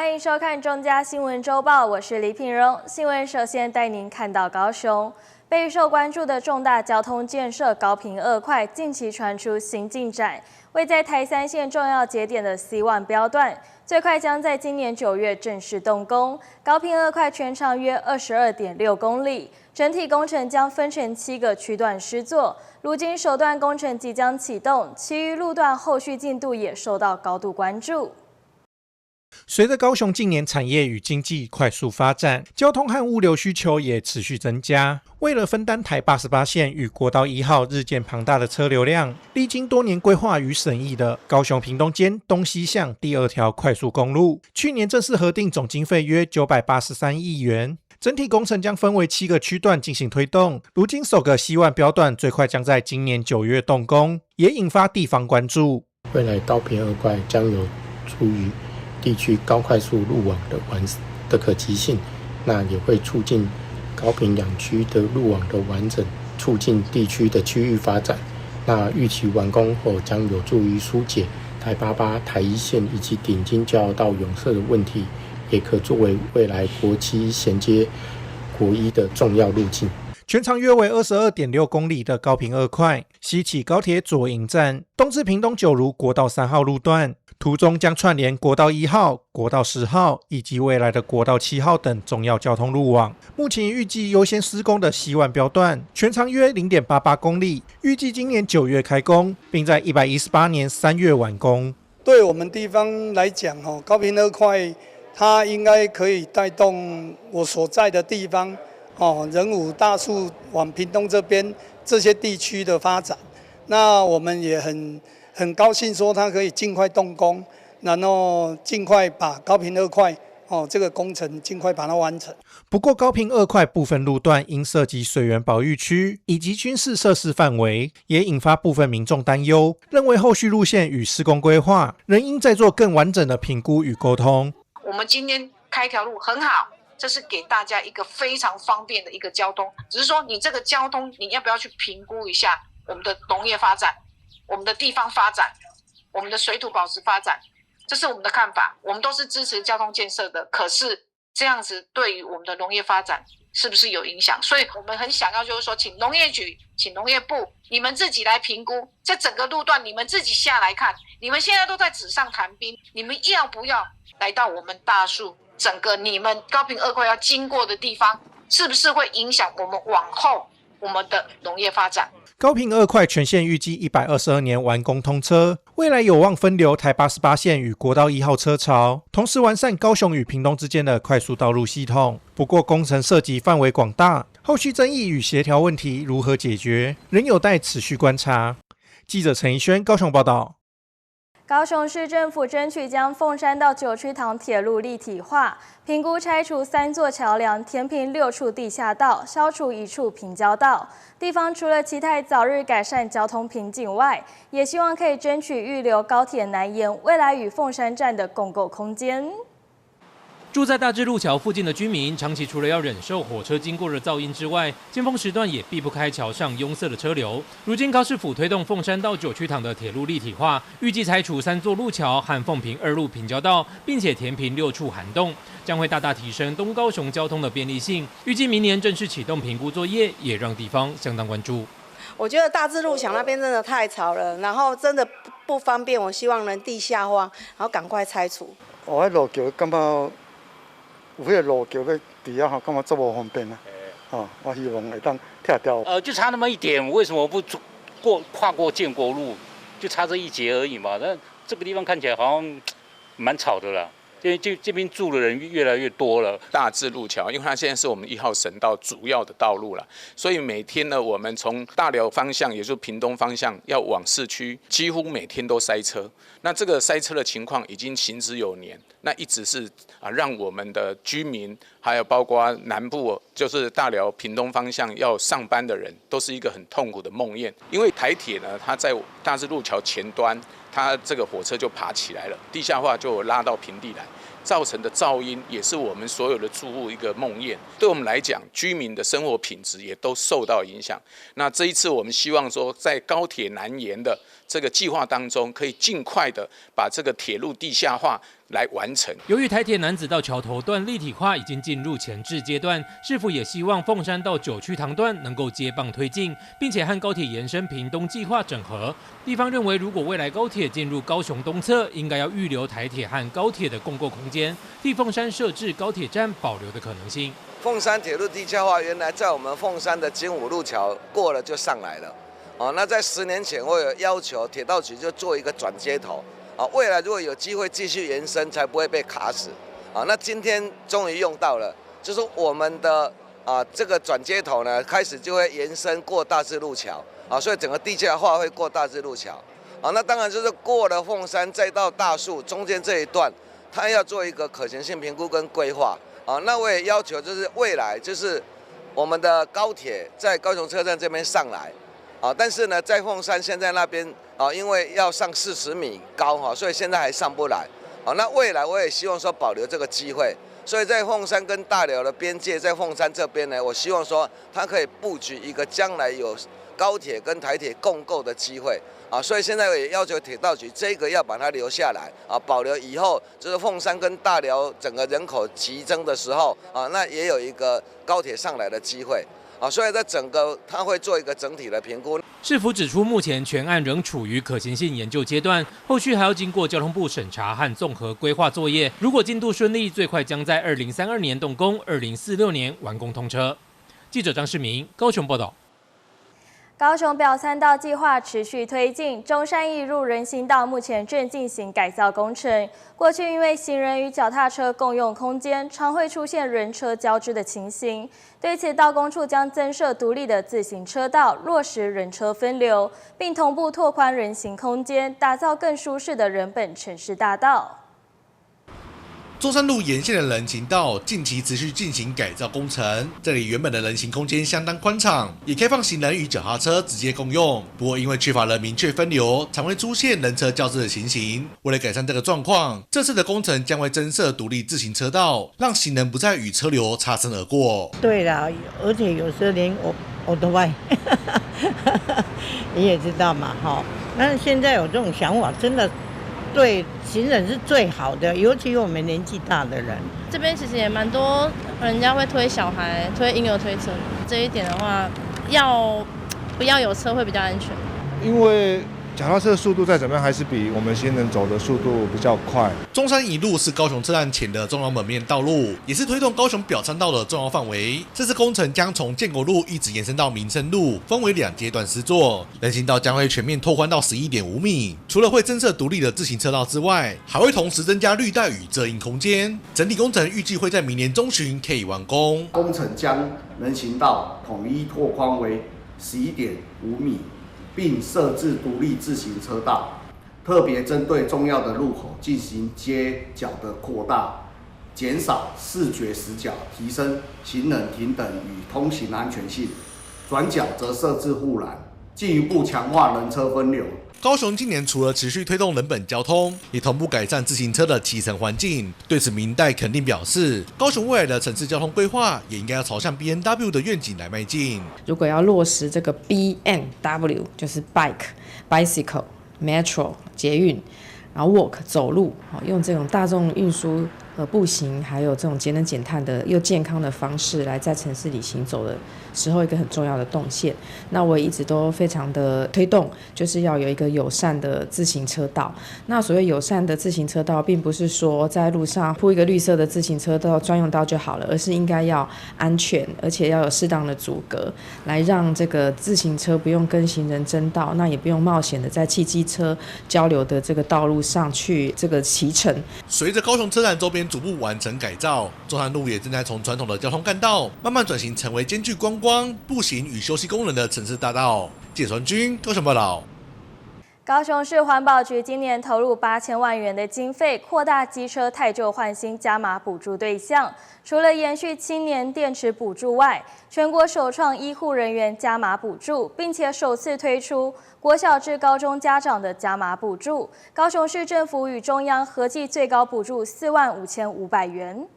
歡迎收看《中嘉新聞週報》，我是李品榮。新聞首先帶您看到高雄備受關注的重大交通建設高屏二快，近期傳出新進展，位在台三線重要節點的 C1 標段，最快將在今年9月正式動工。高屏二快全長約22.6公里，整體工程將分成七個區段施作。如今首段工程即將啟動，其餘路段後續進度也受到高度關注。隨着高雄近年產業與經濟快速發展，交通和物流需求也持續增加。為了分擔台88線與國道1號日漸龐大的車流量，歷經多年規劃與審議的高雄屏東間東西向第二條快速公路，去年正式核定總經費約983億元。整體工程將分為七個區段進行推動。如今首個 C1 標段最快將在今年九月動工，也引發地方關注。未來高屏二快將有助於地區高快速路網的完的可及性，那也會促進高屏兩區的路網的完整，促進地區的區域發展。那預期完工後將有助於疏解台88、台一線以及頂金交流道湧塞的問題，也可作為未來國七銜接國一的重要路徑。全長約為22.6公里的高屏二快，西起高鐵左營站，東至屏東九如國道3號路段，途中將串聯國道1號、國道10號以及未來的國道7號等重要交通路網。目前預計優先施工的 C1 標段，全長約0.88公里，預計今年九月開工，並在118年3月完工。對我們地方來講，吼，高屏二快，它應該可以帶動我所在的地方，哦，仁武、大樹往屏東這邊這些地區的發展，那我們也很高興，說它可以盡快動工，然後盡快把高屏二快哦這個工程盡快把它完成。不過，高屏二快部分路段因涉及水源保育區以及軍事設施範圍，也引發部分民眾擔憂，認為後續路線與施工規劃仍應再做更完整的評估與溝通。我們今天開條路很好。這是給大家一個非常方便的一個交通，只是說你這個交通，你要不要去評估一下我們的農業發展、我們的地方發展、我們的水土保持發展？這是我們的看法，我們都是支持交通建設的。可是這樣子對於我們的農業發展是不是有影響？所以我們很想要就是說，請農業局、請農業部，你們自己來評估這整個路段，你們自己下來看。你們現在都在紙上談兵，你們要不要來到我們大樹？整個你們高屏二快要經過的地方，是不是會影響我們往後我們的農業發展？高屏二快全線預計122年完工通車，未來有望分流台88線與國道1號車潮，同時完善高雄與屏東之間的快速道路系統。不過工程涉及範圍廣大，後續爭議與協調問題如何解決，仍有待持續觀察。記者陳怡軒高雄報道。高雄市政府爭取將鳳山到九曲堂鐵路立體化，評估拆除三座橋梁，填平六處地下道，消除一處平交道。地方除了期待早日改善交通瓶頸外，也希望可以爭取預留高鐵南延未來與鳳山站的共構空間。住在大智路橋附近的居民，長期除了要忍受火車經過的噪音之外，尖峰時段也避不開橋上擁塞的車流。如今高市府推動鳳山到九曲堂的鐵路立體化，預計拆除三座路橋和鳳屏二路平交道，並且填平六處涵洞，將會大大提升東高雄交通的便利性。預計明年正式啟動評估作業，也讓地方相當關注。我覺得大智路橋那邊真的太吵了，然後真的不方便。我希望能地下化，然後趕快拆除。哦，彼路橋感覺有彼個路橋欲佇遐吼，感覺足無方便啊！吼，我希望會當拆掉。就差那麼一點，為什麼不過跨過建國路？就差這一截而已嘛。那這個地方看起來好像蠻吵的啦。因為這邊住的人越來越多了。大智路橋，因為它現在是我們1號省道主要的道路了，所以每天呢，我們從大寮方向，也就是屏東方向要往市區，幾乎每天都塞車。那這個塞車的情況已經行之有年，那一直是啊，讓我們的居民，還有包括南部，就是大寮、屏東方向要上班的人，都是一個很痛苦的夢魘。因為台鐵呢，它在大智路橋前端，它這個火車就爬起來了，地下化就拉到平地來，造成的噪音也是我們所有的住戶一個夢魘。對我們來講，居民的生活品質也都受到影響。那這一次，我們希望說，在高鐵南延的這個計劃當中，可以盡快的把這個鐵路地下化。來完成。由於台鐵楠梓到橋頭段立體化已經進入前置階段，市府也希望鳳山到九曲堂段能夠接棒推進，並且和高鐵延伸屏東計劃整合。地方認為，如果未來高鐵進入高雄東側，應該要預留台鐵和高鐵的共構空間，替鳳山設置高鐵站保留的可能性。鳳山鐵路地下化原來在我們鳳山的經武路橋過了就上來了，哦，那在10年前我有要求鐵道局就做一個轉接頭。啊，未來如果有機會繼續延伸，才不會被卡死。啊，那今天終於用到了，就是我們的啊這個轉接頭呢，開始就會延伸過大智路橋，啊，所以整個地下化會過大智路橋。啊，那當然就是過了鳳山再到大樹中間這一段，它要做一個可行性評估跟規劃。啊，那我也要求就是未來就是我們的高鐵在高雄車站這邊上來，啊，但是呢，在鳳山現在那邊。啊，因為要上40米高哈，所以現在還上不來。啊，那未來我也希望說保留這個機會，所以在鳳山跟大寮的邊界，在鳳山這邊呢，我希望說它可以布局一個將來有高鐵跟台鐵共構的機會。啊，所以現在也要求鐵道局這個要把它留下來，啊，保留以後就是鳳山跟大寮整個人口急增的時候，啊，那也有一個高鐵上來的機會。啊，所以在整個他會做一個整體的評估。市府指出，目前全案仍處於可行性研究階段，後續還要經過交通部審查和綜合規劃作業。如果進度順利，最快將在2032年動工，2046年完工通車。記者張世明高雄報道。高雄表參道計劃持續推進，中山一路人行道目前正進行改造工程。過去因為行人與腳踏車共用空間，常會出現人車交織的情形。對此，道工處將增設獨立的自行車道，落實人車分流，並同步拓寬人行空間，打造更舒適的人本城市大道。中山路沿線的人行道近期持續進行改造工程，這裡原本的人行空間相當寬敞，也開放行人與腳踏車直接共用。不過因為缺乏了明確分流，常會出現人車交織的情形。為了改善這個狀況，這次的工程將會增設獨立自行車道，讓行人不再與車流擦身而過。對啦，而且有時候連我我都會，你也知道嘛，哈。那現在有這種想法，真的。對行人是最好的，尤其我們年紀大的人。這邊其實也蠻多人家會推小孩、推嬰兒推車，這一點的話，要不要有車會比較安全？因為腳踏車速度再怎麼樣，還是比我們行人走的速度比較快。中山一路是高雄車站前的重要門面道路，也是推動高雄表參道的重要範圍。這次工程將從建國路一直延伸到民生路，分為兩階段施作。人行道將會全面拓寬到11.5米，除了會增設獨立的自行車道之外，還會同時增加綠帶與遮蔭空間。整體工程預計會在明年中旬可以完工。工程將人行道統一拓寬為11.5米，並設置獨立自行車道，特別針對重要的路口進行街角的擴大，減少視覺死角，提升行人停等與通行安全性。轉角則設置護欄，進一步強化人車分流。高雄近年除了持續推動人本交通，也同步改善自行車的騎乘環境。對此，民代肯定表示，高雄未來的城市交通規劃也應該要朝向 BMW 的願景來邁進。如果要落實這個 BMW，就是 bike、bicycle、metro 捷運，然後 walk 走路，用這種大眾運輸和步行，還有這種節能減碳的又健康的方式來在城市裡行走的時候，一個很重要的動線。那我一直都非常的推動，就是要有一個友善的自行車道。那所謂友善的自行車道，並不是說在路上鋪一個綠色的自行車道專用道就好了，而是應該要安全，而且要有適當的阻隔，來讓這個自行車不用跟行人爭道，那也不用冒險的在汽機車交流的這個道路上去這個騎乘。隨着高雄車站周邊逐步完成改造，中山路也正在從傳統的交通幹道慢慢轉型成為兼具觀光、步行與休息功能的城市大道。記者傳軍高雄報道。高雄市環保局今年投入8000萬元的經費，擴大機車汰舊換新加碼補助對象。除了延續青年電池補助外，全國首創醫護人員加碼補助，並且首次推出國小至高中家長的加碼補助。高雄市政府與中央合計最高補助45,500元。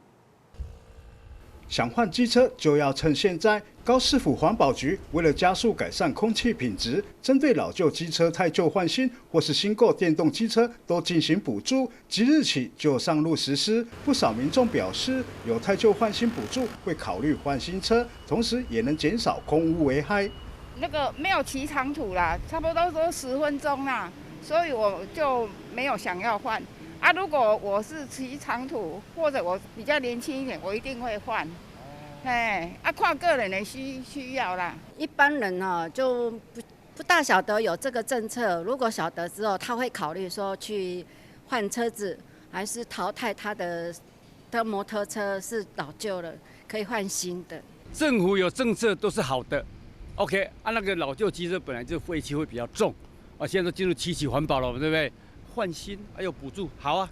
想換機車就要趁現在。高市府環保局為了加速改善空氣品質，針對老舊機車汰舊換新或是新購電動機車都進行補助，即日起就上路實施。不少民眾表示，有汰舊換新補助會考慮換新車，同時也能減少空污危害。那個沒有騎長途啦，差不多都10分鐘啦，所以我就沒有想要換。啊，如果我是騎長途，或者我比較年輕一點，我一定會換。哎，啊，看個人的需要啦。一般人呢就不大曉得有這個政策，如果曉得之後，他會考慮說去換車子，還是淘汰他的摩托車是老舊了，可以換新的。政府有政策都是好的，OK，啊，那個老舊機車本來就廢氣會比較重，啊，現在都進入七期環保了，對不對？換新還有補助，好啊。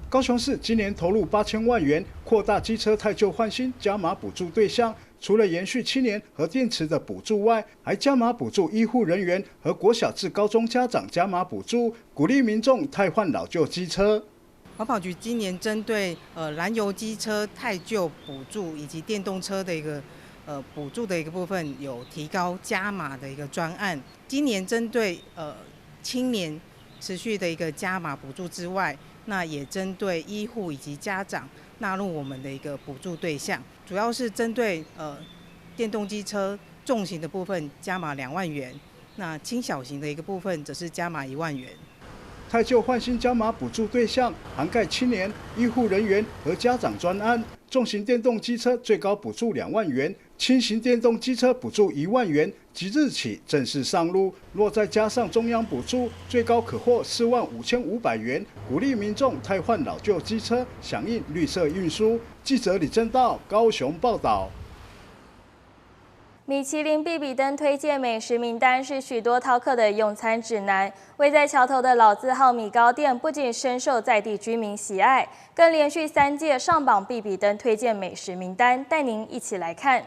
高雄市今年投入8000萬元，擴大機車汰舊換新加碼補助對象，除了延續7年和電池的補助外，還加碼補助醫護人員和國小至高中家長加碼補助，鼓勵民眾汰換老舊機車。環保局今年針對燃油機車汰舊補助以及電動車的一個補助的一個部分，有提高加碼的一個專案。今年針對青年持續的一個加碼補助之外，那也針對醫護以及家長納入我們的一個補助對象，主要是針對電動機車重型的部分加碼2萬元，那輕小型的一個部分則是加碼1萬元。汰舊換新加碼補助對象涵蓋青年、醫護人員和家長專案，重型電動機車最高補助2萬元，輕型電動機車補助1萬元，即日起正式上路。若再加上中央補助，最高可獲45,500元，鼓勵民眾汰換老舊機車，響應綠色運輸。記者李正道高雄報道。米其林必比登推薦美食名單是許多饕客的用餐指南。位在橋頭的老字號米糕店不僅深受在地居民喜愛，更連續三屆上榜必比登推薦美食名單。帶您一起來看。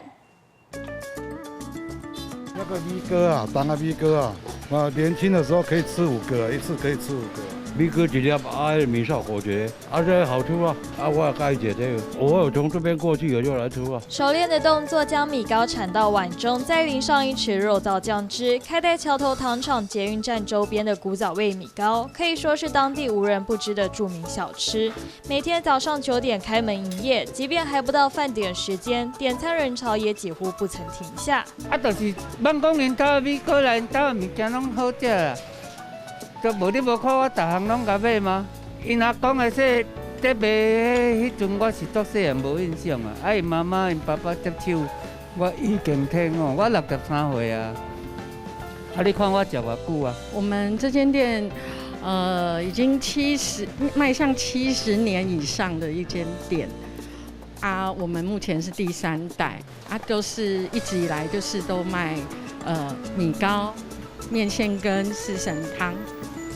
那個米糕啊，當啊米糕啊，啊年輕的時候可以吃五個，一次可以吃五個。米糕一粒，啊，米燒果決，啊，這好吃啊，啊，我也愛食這個，偶爾從這邊過去，我就來吃啊。熟練的動作將米糕鏟到碗中，再淋上一匙肉燥醬汁。開在橋頭糖廠捷運站周邊的古早味米糕，可以說是當地無人不知的著名小吃。每天早上9點開門營業，即便還不到飯點時間，點餐人潮也幾乎不曾停下。啊，就是捌講𪜶兜的米糕來，𪜶兜的物件攏好食啦。就無你無看我逐項攏共買嗎？𪜶若講的說在賣彼陣，我是足細漢無印象啊。啊，𪜶媽媽、𪜶爸爸接手，我已經聽哦，我63歲啊。啊，你看我食偌久啊？我們這間店，已經邁向70年以上的一間店。啊，我們目前是第三代，啊，都是一直以來就是都賣，米糕、麵線跟四神湯。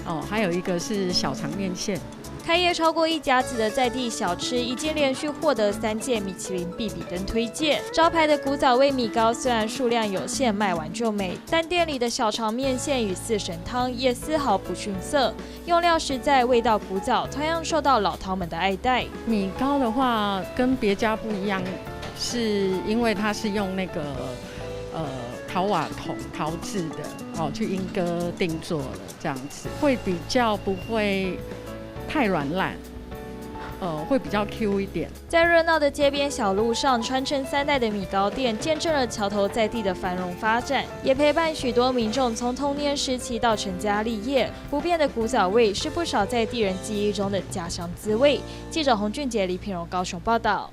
哦，還有一個是小腸麵線。開業超過一甲子的在地小吃，已經連續獲得三屆米其林必比登推薦。招牌的古早味米糕雖然數量有限，賣完就沒，但店裡的小腸麵線與四神湯也絲毫不遜色，用料實在，味道古早，同樣受到老饕們的愛戴。米糕的話跟別家不一樣，是因為它是用那個陶瓦桶陶製的哦，去鶯歌定做的這樣子，會比較不會太軟爛，會比較 Q 一點。在熱鬧的街邊小路上，傳承三代的米糕店，見證了橋頭在地的繁榮發展，也陪伴許多民眾從童年時期到成家立業。不變的古早味，是不少在地人記憶中的家鄉滋味。記者洪俊傑、李品榮高雄報道。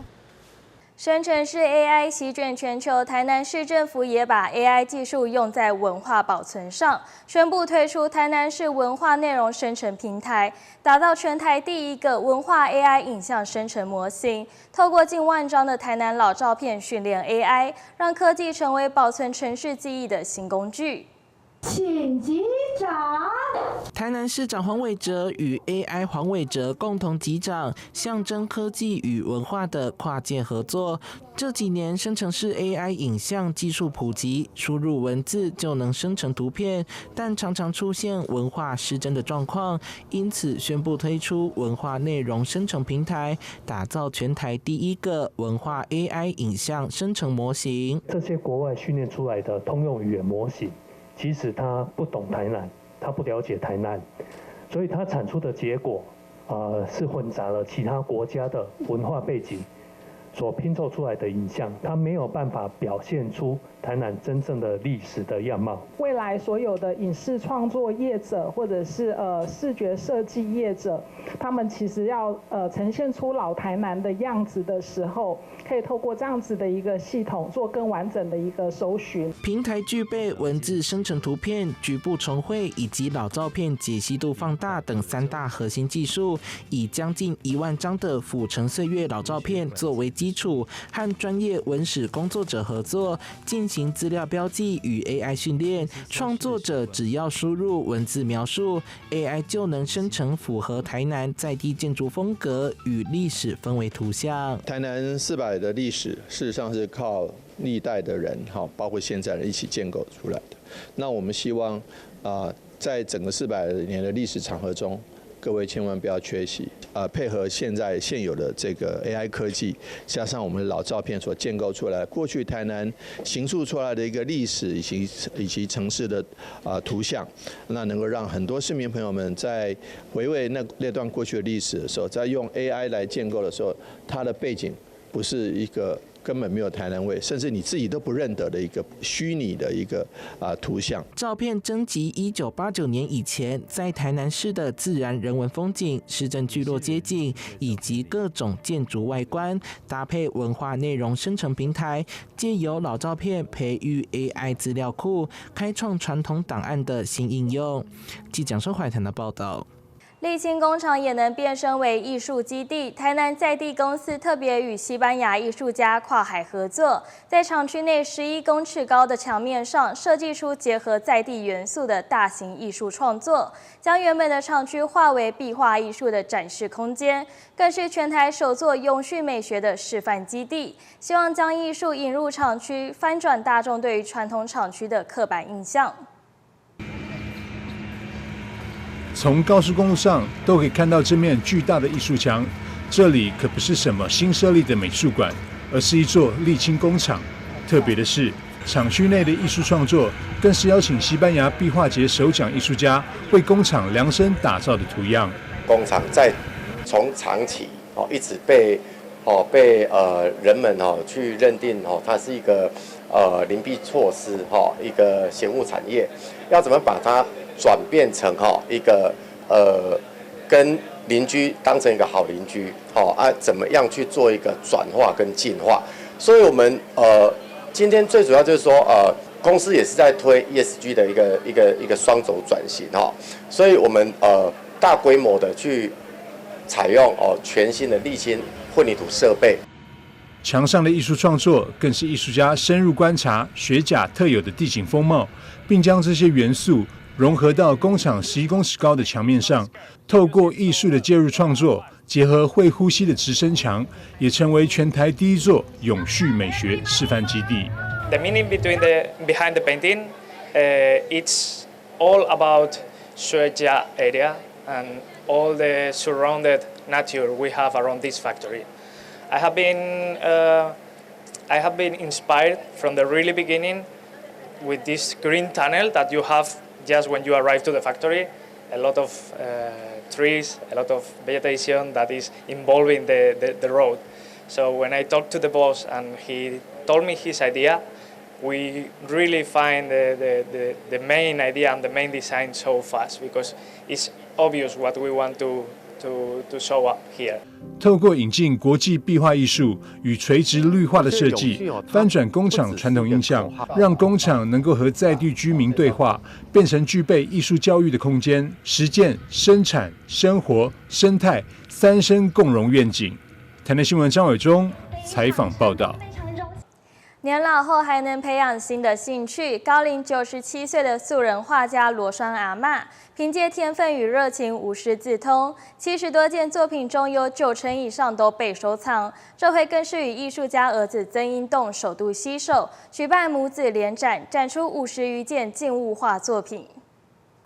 生成式 AI 席捲全球，台南市政府也把 AI 技術用在文化保存上，宣布推出台南市文化內容生成平台，打造全台第一個文化 AI 影像生成模型。透過近萬張的台南老照片訓練 AI，讓科技成為保存城市記憶的新工具。請擊掌。台南市長黃偉哲與 AI 黃偉哲共同擊掌，象徵科技與文化的跨界合作。這幾年生成式 AI 影像技術普及，輸入文字就能生成圖片，但常常出現文化失真的狀況，因此宣布推出文化內容生成平台，打造全台第一個文化 AI 影像生成模型。這些國外訓練出來的通用語言模型，其實他不懂台南，他不了解台南，所以他產出的結果，是混雜了其他國家的文化背景所拼湊出來的影像，它沒有辦法表現出台南真正的歷史的樣貌。未來所有的影視創作業者，或者是視覺設計業者，他們其實要呈現出老台南的樣子的時候，可以透過這樣子的一個系統做更完整的一個搜尋。平台具備文字生成圖片、局部重繪以及老照片解析度放大等三大核心技術，以將近1萬張的府城歲月老照片作為基礎，和專業文史工作者合作進行資料標記與 AI 訓練。創作者只要輸入文字描述，AI 就能生成符合台南在地建築風格與歷史氛圍圖像。台南400的歷史，事實上是靠歷代的人，哈，包括現在人一起建構出來的。那我們希望啊，在整個400年的歷史長河中，各位千萬不要缺席，配合現在現有的這個 AI 科技，加上我們老照片所建構出來，過去台南形塑出來的一個歷史以及城市的圖像，那能夠讓很多市民朋友們在回味那段過去的歷史的時候，在用 AI 來建構的時候，它的背景不是一個根本沒有台南味，甚至你自己都不認得的一個虛擬的一個圖像。照片徵集1989年以前在台南市的自然人文風景、市政聚落街景以及各種建築外觀，搭配文化內容生成平台，借由老照片培育 AI 資料庫，開創傳統檔案的新應用。記者蔣懷騰的報道。瀝青工廠也能變身為藝術基地。台南在地公司特別與西班牙藝術家跨海合作，在廠區內11公尺高的牆面上設計出結合在地元素的大型藝術創作，將原本的廠區化為壁畫藝術的展示空間，更是全台首座永續美學的示範基地。希望將藝術引入廠區，翻轉大眾對於傳統廠區的刻板印象。從高速公路上都可以看到這面巨大的藝術牆，這裡可不是什麼新設立的美術館，而是一座瀝青工廠。特別的是，廠區內的藝術創作更是邀請西班牙壁畫節首獎藝術家為工廠量身打造的圖樣。工廠在從長期哦一直被人們哦去認定哦它是一個鄰避措施哈一個嫌惡產業，要怎麼把它轉變成哈一個跟鄰居當成一個好鄰居，好啊，怎麼樣去做一個轉化跟進化？所以，我們今天最主要就是說，公司也是在推 ESG 的一個雙軸轉型哈，所以我們大規模的去採用哦全新的瀝青混凝土設備。牆上的藝術創作更是藝術家深入觀察學甲特有的地景風貌，並將這些元素融合到工廠11公尺高的牆面上，透過藝術的介入創作，結合會呼吸的植生牆，也成為全台第一座永續美學示範基地。 The meaning behind the painting, it's all about Xuejia area and all the surrounded nature we have around this factory. I have been inspired from the really beginning with this green tunnel that you have just when you arrive to the factory. A lot of trees, a lot of vegetation that is involving the road. So when I talked to the boss and he told me his idea, we really find the main idea and the main design so fast because it's obvious what we want to show up here. 透過引進國際壁畫藝術與垂直綠化的設計，翻轉工廠傳統印象，讓工廠能夠和在地居民對話，變成具備藝術教育的空間，實踐生產、生活、生態三生共榮願景。台南新聞張偉忠採訪報道。年老後還能培養新的興趣。高齡97歲的素人畫家羅雙阿嬤，憑借天分與熱情，無師自通，70多件作品中有9成以上都被收藏。這回更是與藝術家兒子曾英棟首度攜手，舉辦母子聯展，展出50餘件靜物畫作品。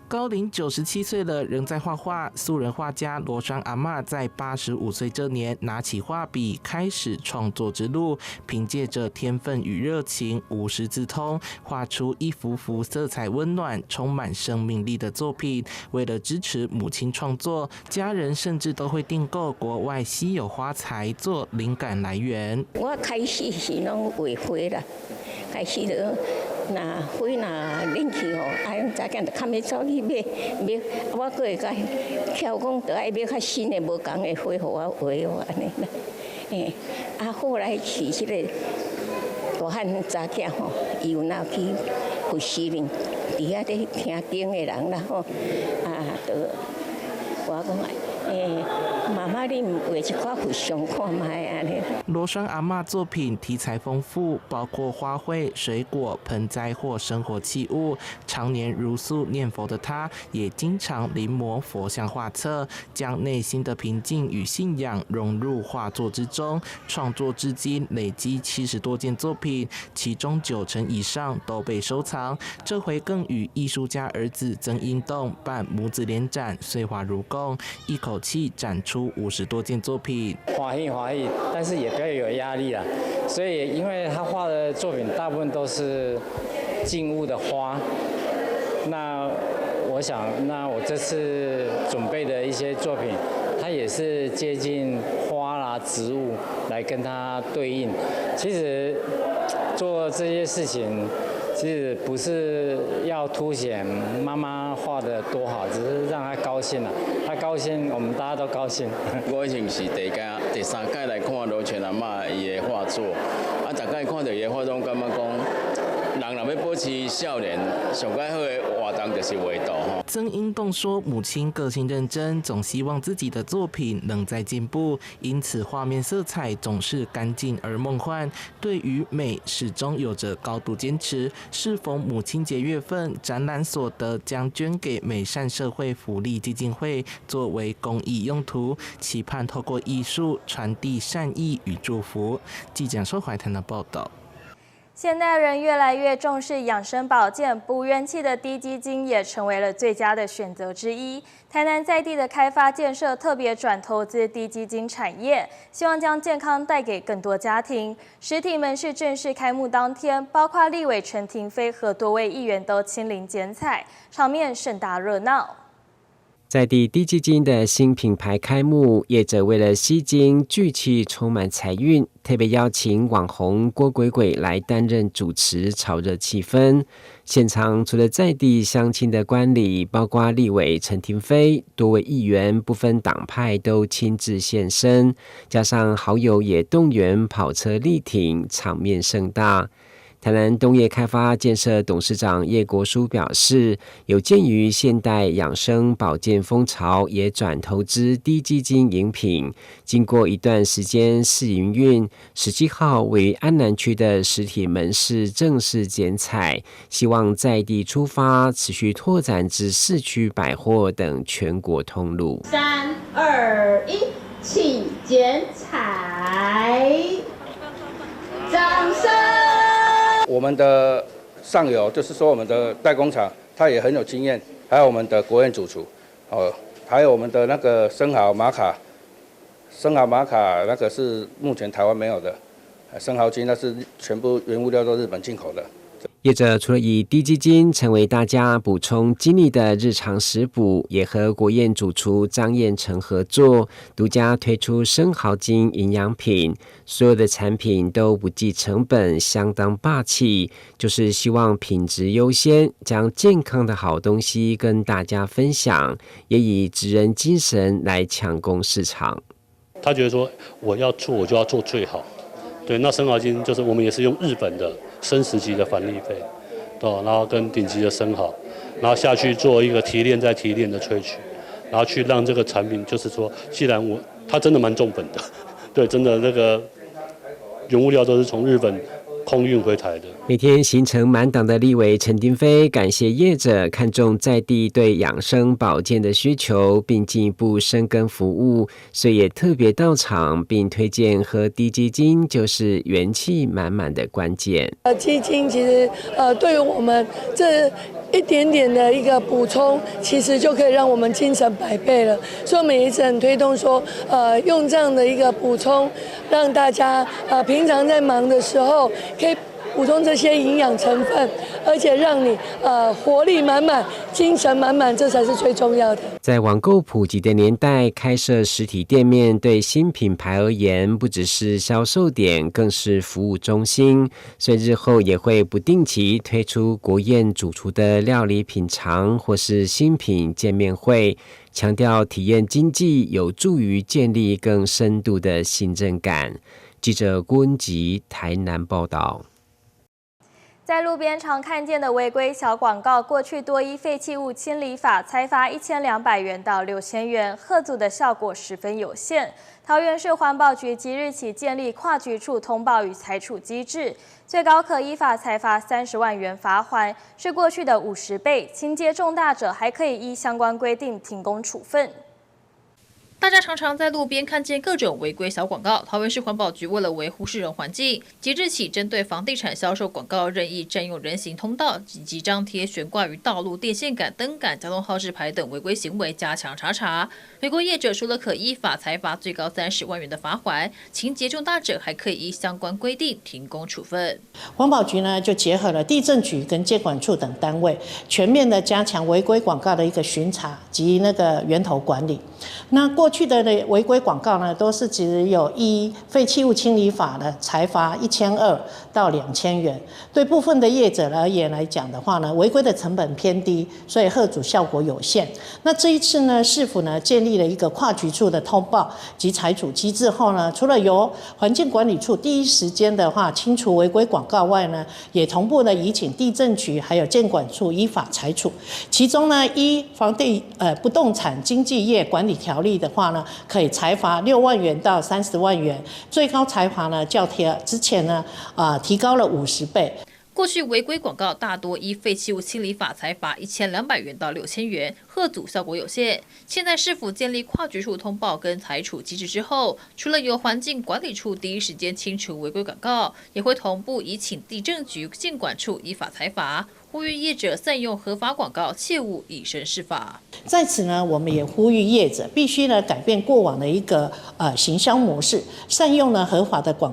高齡97歲了，仍在畫畫。素人畫家羅雙阿嬤在85歲這年拿起畫筆，開始創作之路。憑借着天分與熱情，無師自通，畫出一幅幅色彩溫暖、充滿生命力的作品。為了支持母親創作，家人甚至都會訂購國外稀有花材做靈感來源。我開始是攏畫花啦，開始就若花若冷去吼，啊，查囝就較欲走去買買，我閣會共敲講，著愛買較新的無仝的花予我畫哦，按呢啦。欸，啊，後來是這个大漢查囝吼，伊有若去佛寺裡，佇遐咧聽經的人啦吼，啊，就我講。欸，媽媽，你毋畫一寡佛像看覓按呢？羅雙阿嬤作品題材豐富，包括花卉、水果、盆栽或生活器物。常年茹素念佛的她，也經常臨摹佛像畫冊，將內心的平靜與信仰融入畫作之中。創作至今累積70多件作品，其中9成以上都被收藏。這回更與藝術家兒子曾英棟辦母子聯展，歲華如貢，一口氣展出50多件作品。歡喜歡喜，但是也不要有壓力啦。所以，因為他畫的作品大部分都是靜物的花，那我想，那我這次準備的一些作品，它也是接近花啦、植物來跟它對應。其實做這些事情，其實不是要凸顯媽媽畫得多好，只是讓她高興啦。她高興，我們大家都高興。我已經是第屆、第三屆來看羅泉阿嬤伊的畫作，啊，逐擺看著伊的畫作，感覺講，人若欲保持少年，上蓋好的活動就是畫圖吼。曾英棟說：“母親個性認真，總希望自己的作品能再進步，因此畫面色彩總是乾淨而夢幻。對於美始終有着高度堅持。適逢母親節月份，展覽所得將捐給美善社會福利基金會作為公益用途，期盼透過藝術傳遞善意與祝福。”記者蘇懷騰的報道。現代人越來越重視養生保健，補元氣的滴雞精也成為了最佳的選擇之一。台南在地的開發建設特別轉投資滴雞精產業，希望將健康帶給更多家庭。實體門市正式開幕當天，包括立委陳亭妃和多位議員都親臨剪彩，場面盛大熱鬧。在地滴雞精的新品牌開幕，業者為了吸睛聚氣，充滿財運，特別邀請網紅郭鬼鬼來擔任主持，炒熱氣氛。現場除了在地鄉親的觀禮，包括立委陳亭妃、多位議員不分黨派都親自現身，加上好友也動員跑車力挺，場面盛大。台南東業開發建設董事長葉國書表示，有鑑於現代養生保健風潮，也轉投資滴雞精飲品。經過一段時間試營運，17號位於安南區的實體門市正式剪彩，希望在地出發，持續拓展至市區百貨等全國通路。 3、2、1，請剪彩，掌聲。我們的上游就是說，我們的代工廠，他也很有經驗，還有我們的國宴主廚，哦，還有我們的那個生蠔瑪卡，生蠔瑪卡那個是目前台灣沒有的，生蠔精那是全部原物料都日本進口的。業者除了以滴雞精成為大家補充精力的日常食補，也和國宴主廚張彥成合作，獨家推出生蠔精營養品。所有的產品都不計成本，相當霸氣，就是希望品質優先，將健康的好東西跟大家分享，也以職人精神來搶攻市場。他覺得說，我要做，我就要做最好。對，那生蠔精就是我們也是用日本的生食級的帆立貝，對，然後跟頂級的生蠔，然後下去做一個提煉再提煉的萃取，然後去讓這個產品，就是說，既然我，它真的蠻重本的，對，真的那個原物料都是從日本空運回台的。每天行程滿檔的立委陳亭妃感謝業者看重在地對養生保健的需求，並進一步深耕服務，所以也特別到場，並推薦喝滴雞精，就是元氣滿滿的關鍵。雞精其實對於我們這一點點的一個補充，其實就可以讓我們精神百倍了。所以我們一直很推動說，用這樣的一個補充，讓大家平常在忙的時候可以補充這些營養成分，而且讓你活力滿滿、精神滿滿，這才是最重要的。在網購普及的年代，開設實體店面對新品牌而言，不只是銷售點，更是服務中心。所以日後也會不定期推出國宴主廚的料理品嘗，或是新品見面會，強調體驗經濟有助於建立更深度的信任感。記者郭文吉台南報道。在路邊常看見的違規小廣告，過去多依廢棄物清理法裁罰1200元到6000元，嚇阻的效果十分有限。桃園市環保局即日起建立跨局處通報與裁處機制，最高可依法裁罰30萬元罰鍰，是過去的50倍。情節重大者還可以依相關規定停工處分。大家常常在路邊看見各種違規小廣告。桃園市環保局為了維護市容環境，即日起針對房地產銷售廣告任意佔用人行通道以及張貼懸掛於道路電線桿、燈桿、交通號誌牌等違規行為加強查查。違規業者除了可依法裁罰最高30萬元的罰鍰，情節重大者還可以依相關規定停工處分。環保局呢就結合了地政局跟建管處等單位，全面的加強違規廣告的一個巡查及那個源頭管理。那過去的違規廣告呢，都是只有依廢棄物清理法的裁罰1200到2000元。對部分的業者而言來講的話呢，違規的成本偏低，所以嚇阻效果有限。那這一次呢，市府呢建立了一個跨局處的通報及裁處機制後呢，除了由環境管理處第一時間的話清除違規廣告外呢，也同步的移請地政局還有建管處依法裁處。其中呢，依房地不動產經紀業管理條例的話呢，可以裁罰6萬元到30萬元，最高裁罰呢較提之前呢提高了50倍。過去違規廣告大多依廢棄物清理法裁罰1200元到6000元，嚇阻效果有限。現在市府建立跨局處通報跟裁處機制之後，除了由環境管理處第一時間清除違規廣告，也會同步移請地政局建管處依法裁罰。呼籲業者善用合法廣告，切勿以身試法。在此呢，我們也呼籲業者必須呢改變過往的一個行銷模式，善用呢合法的廣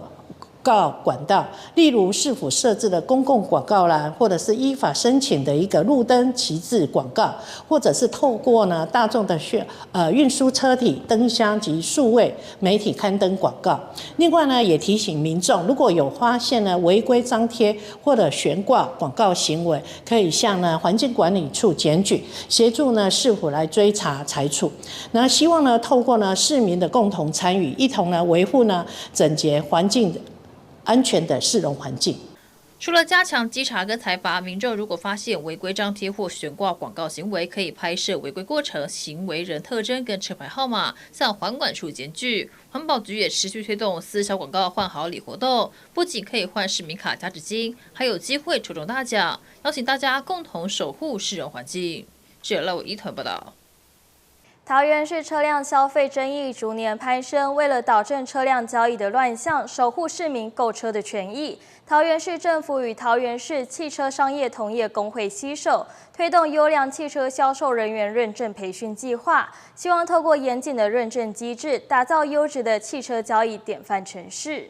告管道，例如市府設置的公共廣告欄，或者是依法申請的一個路燈旗幟廣告，或者是透過呢大眾的運輸車體、燈箱及數位媒體刊登廣告。另外呢，也提醒民眾，如果有發現呢違規張貼或者懸掛廣告行為，可以向呢環境管理處檢舉，協助呢市府來追查裁處。那希望呢透過呢市民的共同參與，一同呢維護呢整潔環境、安全的市容環境。除了加強稽查跟裁罰，民眾如果發現違規張貼或懸掛廣告行為，可以拍攝違規過程、行為人特徵跟車牌號碼，向環管處檢舉。環保局也持續推動撕小廣告換好禮活動，不僅可以換市民卡加值金，還有機會抽中大獎，邀請大家共同守護市容環境。記者賴偉一團報道。桃園市車輛消費爭議逐年攀升，為了導正車輛交易的亂象，守護市民購車的權益，桃園市政府與桃園市汽車商業同業公會攜手，推動優良汽車銷售人員認證培訓計劃，希望透過嚴謹的認證機制，打造優質的汽車交易典範城市。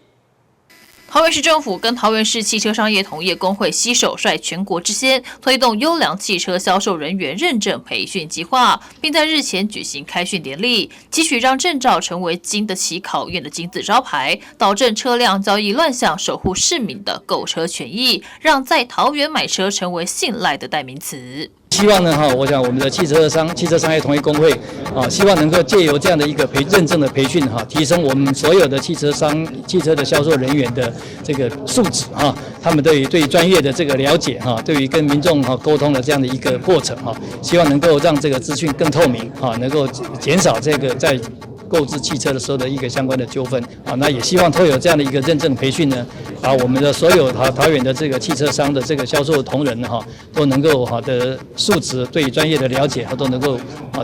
桃園市政府跟桃園市汽車商業同業公會攜手，率全國之先，推動優良汽車銷售人員認證培訓計劃，並在日前舉行開訓典禮，期許讓證照成為經得起考驗的金字招牌，導正車輛交易亂象，守護市民的購車權益，讓在桃園買車成為信賴的代名詞。希望呢，哈，我想我們的汽車商業同業公會啊，希望能夠借由這樣的一個認證的培訓，哈，提升我們所有的汽車商、汽車的銷售人員的這個素質，哈，他們對專業的這個了解，哈，對於跟民眾哈溝通的這樣的一個過程，哈，希望能夠讓這個資訊更透明，哈，能夠減少這個在购置汽车的时候的一个相关的纠纷啊。那也希望透过这样的一个认证培训呢，把我们的所有桃园的这个汽车商的这个销售同仁哈，都能够好的素质对专业的了解，都能够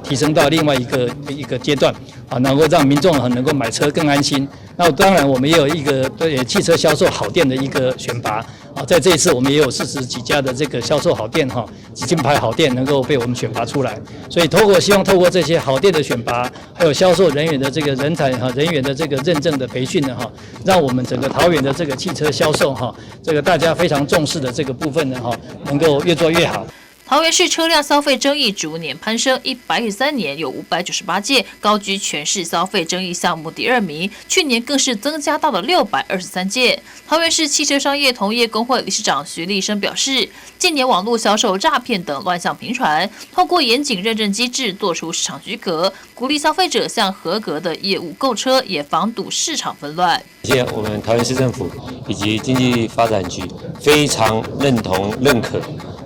提升到另外一个阶段啊，能够让民众能够买车更安心。那当然，我们也有一个对汽车销售好店的一个选拔啊，在这一次我们也有40几家的这个销售好店哈，金牌好店能够被我们选拔出来。所以希望透过这些好店的选拔，还有销售人员的这个人才哈人员的这个认证的培训呢哈，让我们整个桃园的这个汽车销售哈，这个大家非常重视的这个部分呢哈，能够越做越好。桃园市车辆消费争议逐年攀升，113年有598件，高居全市消费争议项目第二名。去年更是增加到了623件。桃园市汽车商业同业公会理事长徐立生表示，近年网路销售诈骗等乱象频传，透过严谨认证机制做出市场区隔，鼓励消费者向合格的业务购车，也防堵市场纷乱。谢谢我们桃园市政府以及经济发展局非常认同认可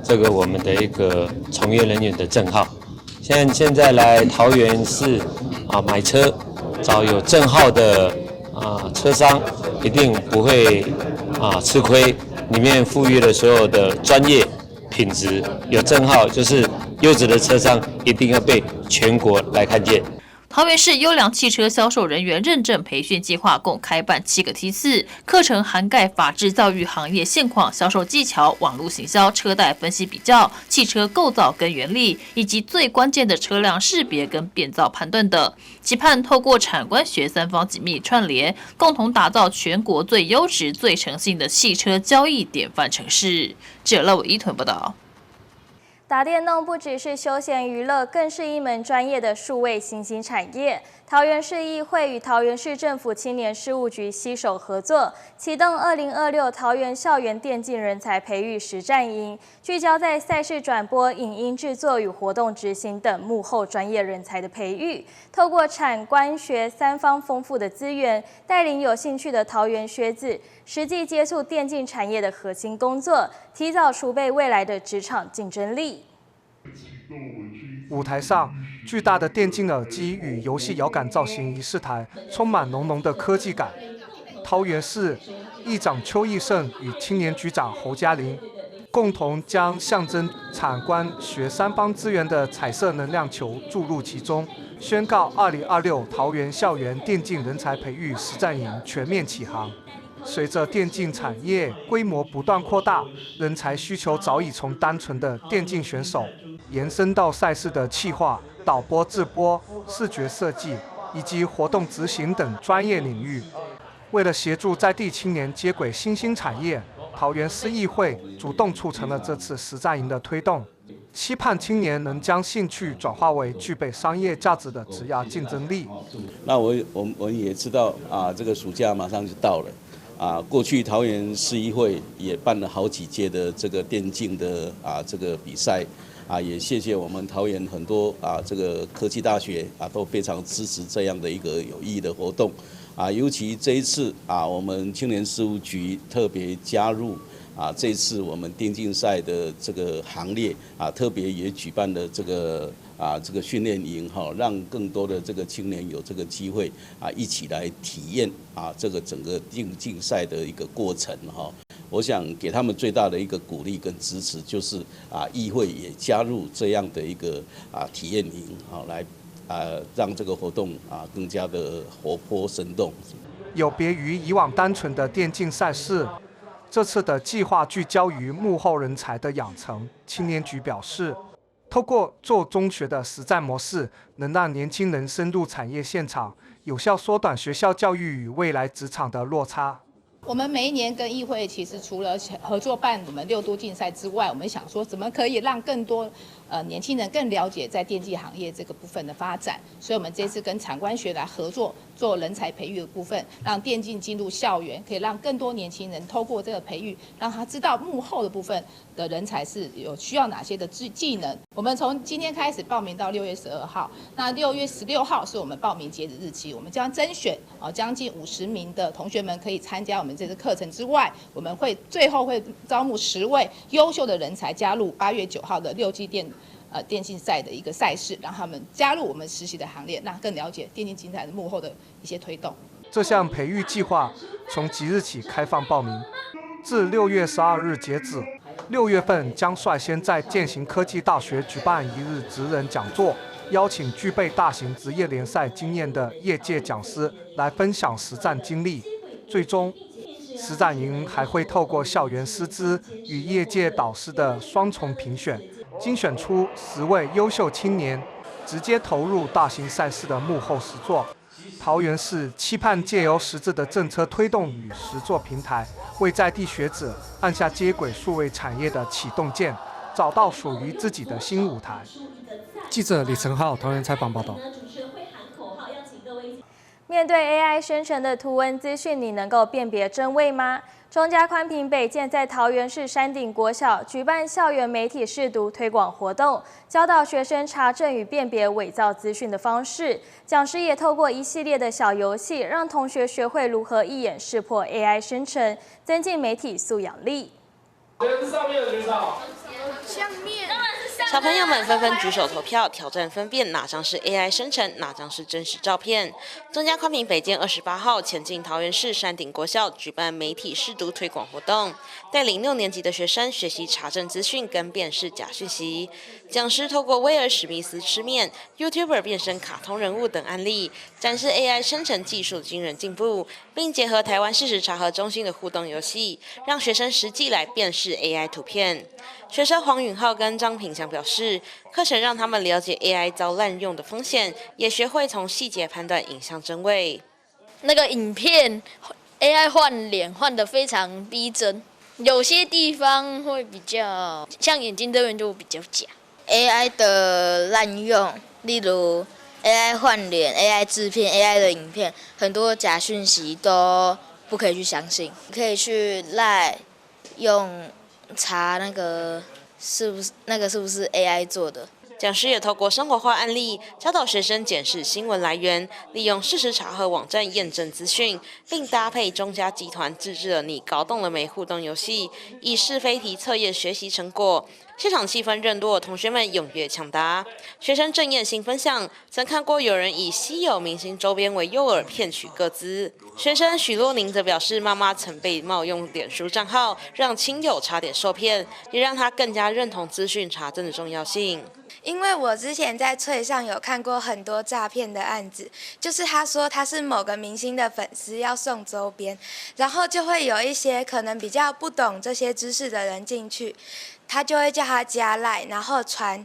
这个我们的一个从业人员的证号。现在来桃园市啊买车，找有证号的车商，一定不会吃亏。里面赋予了所有的专业品质，有证号就是优质的车商，一定要被全国来看见。桃园市优良汽车销售人员认证培训计划共开办七个梯次，课程涵盖法制教育、行业现况、销售技巧、网路行销、车贷分析比较、汽车构造跟原理，以及最关键的车辆识别跟变造判断等。期盼透过产官学三方紧密串联，共同打造全国最优质、最诚信的汽车交易典范城市。记者赖伟一屯报道。打电动不只是休闲娱乐，更是一门专业的数位新兴产业。桃园市议会与桃园市政府青年事务局携手合作，启动2026桃园校园电竞人才培育实战营，聚焦在赛事转播、影音制作与活动执行等幕后专业人才的培育。透过产官学三方丰富的资源，带领有兴趣的桃园学子实际接触电竞产业的核心工作，提早储备未来的职场竞争力。舞台上，巨大的电竞耳机与游戏摇杆造型仪式台，充满浓浓的科技感。桃园市议长邱奕胜与青年局长侯嘉玲共同将象征产官学三方资源的彩色能量球注入其中，宣告2026桃园校园电竞人才培育实战营全面启航。随着电竞产业规模不断扩大，人才需求早已从单纯的电竞选手延伸到赛事的企划、导播、制播、视觉设计以及活动执行等专业领域。为了协助在地青年接轨新兴产业，桃园市议会主动促成了这次实战营的推动，期盼青年能将兴趣转化为具备商业价值的职涯竞争力。那我们也知道啊，这个暑假马上就到了。啊，过去桃园市议会也办了好几届的这个电竞的这个比赛，啊，也谢谢我们桃园很多这个科技大学啊都非常支持这样的一个有意义的活动，啊，尤其这一次啊，我们青年事务局特别加入啊这次我们电竞赛的这个行列啊，特别也举办了这个训练营哈，让更多的这个青年有这个机会啊，一起来体验啊这个整个电竞赛的一个过程哈。我想给他们最大的一个鼓励跟支持，就是啊议会也加入这样的一个体验营，好来让这个活动啊更加的活泼生动。有别于以往单纯的电竞赛事，这次的计划聚焦于幕后人才的养成。青年局表示，透过做中学的实战模式，能让年轻人深入产业现场，有效缩短学校教育与未来职场的落差。我们每一年跟议会其实除了合作办我们六都竞赛之外，我们想说怎么可以让更多年轻人更了解在电竞行业这个部分的发展，所以我们这次跟产官学来合作做人才培育的部分，让电竞进入校园，可以让更多年轻人透过这个培育，让他知道幕后的部分的人才是有需要哪些的技能。我们从今天开始报名到6月12号，那6月16号是我们报名截止日期，我们将甄选将近50名的同学们可以参加我们这次课程之外，我们会最后会招募10位优秀的人才加入8月9号的六机电电竞赛的一个赛事，让他们加入我们实习的行列，让更了解电竞竞赛的幕后的一些推动。这项培育计划从即日起开放报名，至6月12日截止。6月份将率先在健行科技大学举办一日职人讲座，邀请具备大型职业联赛经验的业界讲师来分享实战经历。最终，实战营还会透过校园师资与业界导师的双重评选，精选出10位优秀青年，直接投入大型赛事的幕后实作。桃园市期盼借由实质的政策推动与实作平台，为在地学子按下接轨数位产业的启动键，找到属于自己的新舞台。记者李成浩桃园采访报道。面对 AI 生成的图文资讯，你能够辨别真伪吗？中嘉宽频北建在桃园市山顶国小举办校园媒体识读推广活动，教导学生查证与辨别伪造资讯的方式。讲师也透过一系列的小游戏，让同学学会如何一眼识破 AI 生成，增进媒体素养力。上面的举手。上面。小朋友们纷纷举手投票，挑战分辨哪张是 AI 生成，哪张是真实照片。中嘉宽频北建28号前进桃园市山顶国小举办媒体识读推广活动，带领六年级的学生学习查证资讯跟辨识假讯息。讲师透过威尔史密斯吃面、YouTuber 变身卡通人物等案例，展示 AI 生成技术惊人进步，并结合台湾事实查核中心的互动游戏，让学生实际来辨识 AI 图片。学生黄允浩跟张品祥表示，课程让他们了解 AI 遭滥用的风险，也学会从细节判断影像真伪。那个影片 AI 换脸换得非常逼真，有些地方会比较像眼睛这边就比较假。 AI 的滥用，例如 AI 换脸、AI 制片、AI 的影片，很多假讯息都不可以去相信，可以去 LINE 用查那个是不是那个是不是 AI 做的。讲师也透过生活化案例教导学生检视新闻来源，利用事实查核网站验证资讯，并搭配中嘉集团自制的“你搞懂了没”互动游戏，以是非题测验学习成果。现场气氛热络，同学们踊跃抢答。学生郑燕新分享，曾看过有人以稀有明星周边为诱饵骗取个资。学生许若宁则表示，妈妈曾被冒用脸书账号，让亲友差点受骗，也让他更加认同资讯查证的重要性。因为我之前在脆上有看过很多诈骗的案子，就是他说他是某个明星的粉丝要送周边，然后就会有一些可能比较不懂这些知识的人进去，他就会叫他加 LINE，然后传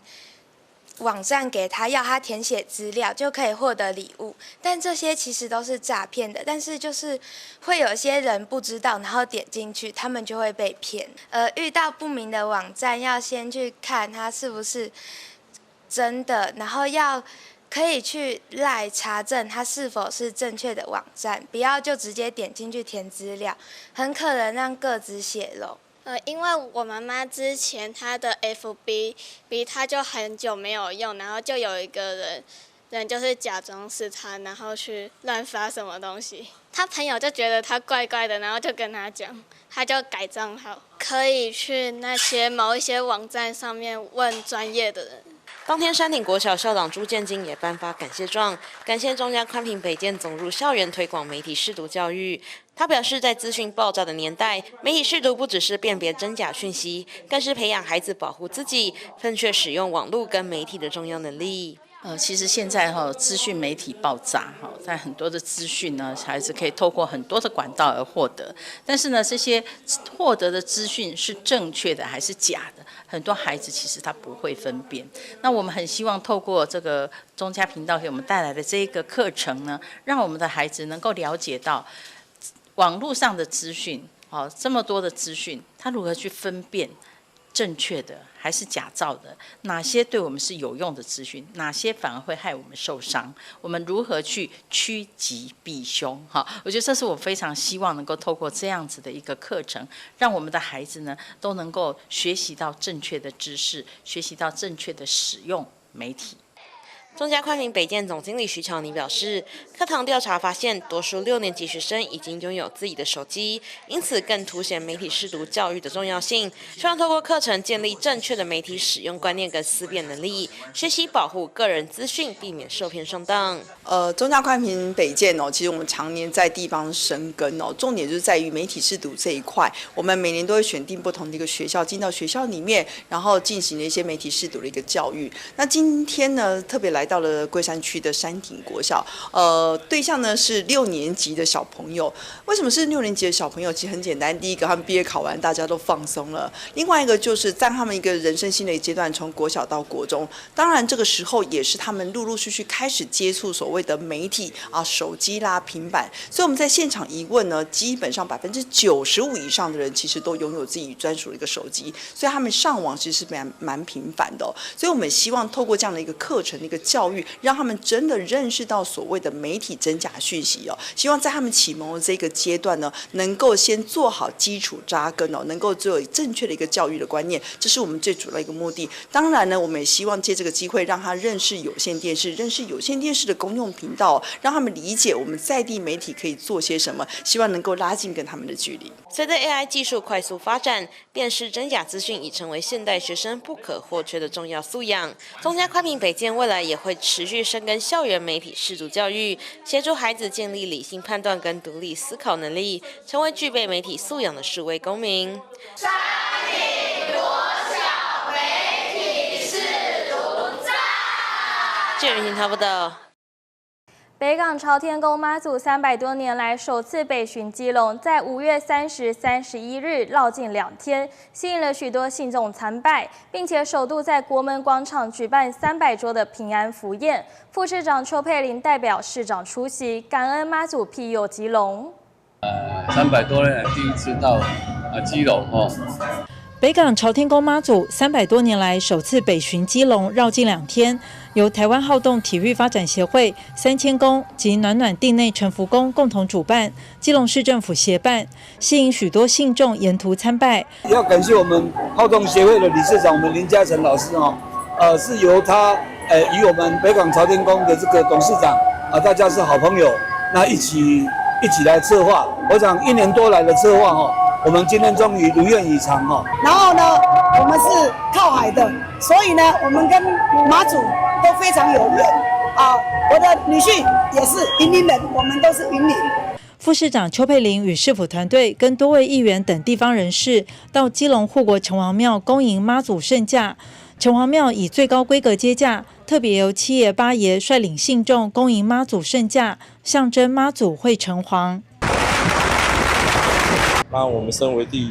网站给他，要他填写资料就可以获得礼物。但这些其实都是诈骗的，但是就是会有些人不知道，然后点进去，他们就会被骗。遇到不明的网站，要先去看他是不是真的，然后要可以去 LINE 查证它是否是正确的网站，不要就直接点进去填资料，很可能让个资泄露。因为我妈妈之前她的 FB B 她就很久没有用，然后就有一个人就是假装是她，然后去乱发什么东西，他朋友就觉得他怪怪的，然后就跟他讲，他就改账号，可以去那些某一些网站上面问专业的人。当天，山顶国小校长朱建金也颁发感谢状，感谢中嘉宽频北建总入校园推广媒体识读教育。他表示，在资讯爆炸的年代，媒体识读不只是辨别真假讯息，更是培养孩子保护自己、正确使用网路跟媒体的重要能力。其实现在哈资讯媒体爆炸哈，在很多的资讯呢，孩子可以透过很多的管道而获得。但是呢，这些获得的资讯是正确的还是假的？很多孩子其实他不会分辨。那我们很希望透过这个中嘉频道给我们带来的这一个课程呢，让我们的孩子能够了解到网路上的资讯，哦，这么多的资讯，他如何去分辨正确的还是假造的？哪些对我们是有用的资讯？哪些反而会害我们受伤？我们如何去趋吉避凶？哈，我觉得这是我非常希望能够透过这样子的一个课程，让我们的孩子呢都能够学习到正确的知识，学习到正确的使用媒体。中嘉宽频北建总经理徐巧妮表示，课堂调查发现，多数六年级学生已经拥有自己的手机，因此更凸显媒体识读教育的重要性。希望透过课程建立正确的媒体使用观念跟思辨能力，学习保护个人资讯，避免受骗上当。中嘉宽频北建哦，其实我们常年在地方深耕哦，重点就是在于媒体识读这一块。我们每年都会选定不同的一个学校，进到学校里面，然后进行了一些媒体识读的一个教育。那今天呢，特别来到了龟山区的山顶国小，对象呢是六年级的小朋友。为什么是六年级的小朋友？其实很简单，第一个他们毕业考完，大家都放松了；另外一个就是在他们一个人生新的一个阶段，从国小到国中，当然这个时候也是他们陆陆续续开始接触所谓的媒体啊，手机啦、平板。所以我们在现场一问呢，基本上95%以上的人其实都拥有自己专属的一个手机，所以他们上网其实是蛮频繁的哦。所以我们希望透过这样的一个课程的一个教育，让他们真的认识到所谓的媒体真假讯息哦。希望在他们启蒙的这个阶段呢，能够先做好基础扎根哦，能够做正确的一个教育的观念，这是我们最主要的一个目的。当然呢，我们也希望借这个机会让他认识有线电视，认识有线电视的公用频道，让他们理解我们在地媒体可以做些什么，希望能够拉近跟他们的距离。随着 AI 技术快速发展，辨识真假资讯已成为现代学生不可或缺的重要素养。中嘉宽频北建未来也会持续深耕校园媒体识读教育，协助孩子建立理性判断跟独立思考能力，成为具备媒体素养的数位公民。山顶国小媒体识读赞。谢云婷报道。北港朝天宫妈祖300多年来首次北巡基隆，在5月30、31日绕境2天，吸引了许多信众参拜，并且首度在国门广场举办300桌的平安符宴。副市长邱佩玲代表市长出席，感恩妈祖庇佑基隆。300多年来第一次到基隆哦。北港朝天宫妈祖300多年来首次北巡基隆，绕境2天，由台湾好动体育发展协会、三千宫及暖暖地内陈福宫共同主办，基隆市政府协办，吸引许多信众沿途参拜。要感谢我们好动协会的理事长，我们林嘉诚老师哦，是由他与我们北港朝天宫的这个董事长啊，大家是好朋友，那一起来策划。我想一年多来的策划哦，我们今天终于如愿以偿哦。然后呢，我们是靠海的，所以呢，我们跟妈祖都非常有缘啊。我的女婿也是云林人，我们都是云林。副市长邱佩玲与市府团队跟多位议员等地方人士到基隆护国城隍庙恭迎妈祖圣驾。城隍庙以最高规格接驾，特别由七爷八爷率领信众恭迎妈祖圣驾，象征妈祖会城隍。那我们身为基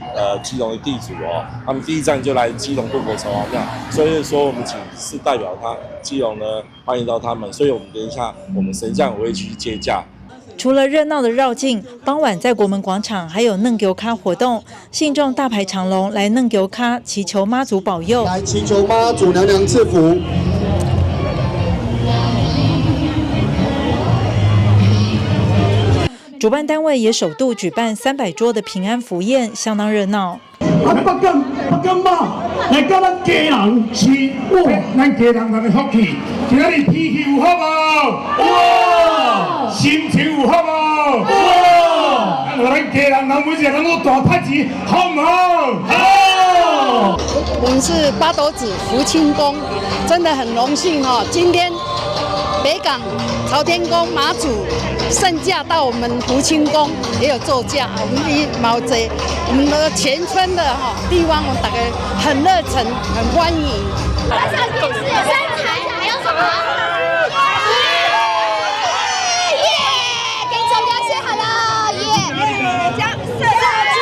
隆的地主哦，他们第一站就来基隆护国城隍庙，所以说我们请是代表他基隆呢欢迎到他们，所以我们等一下我们神将也会去接驾。除了热闹的绕境，傍晚在国门广场还有软轎跤活动，信众大排长龙来软轎跤祈求妈祖保佑，来祈求妈祖娘娘赐福。主办单位也首度举办300桌的平安符宴，相当热闹。啊，北港妈来到咱家人是哇，咱家人的福气，今仔日天气有好无？哇！心情有好无？哇！咱予咱家人人每一个人拢大趁钱，好毋好？好！我们是八斗子福清宫，真的很荣幸哦，今天北港朝天宫妈祖圣驾到我们福清宫也有座驾，我们一毛贼，我们的全村的哈地方，我们大家很热忱，很欢迎。三台还有什么？耶！给大家 say hello，耶！社区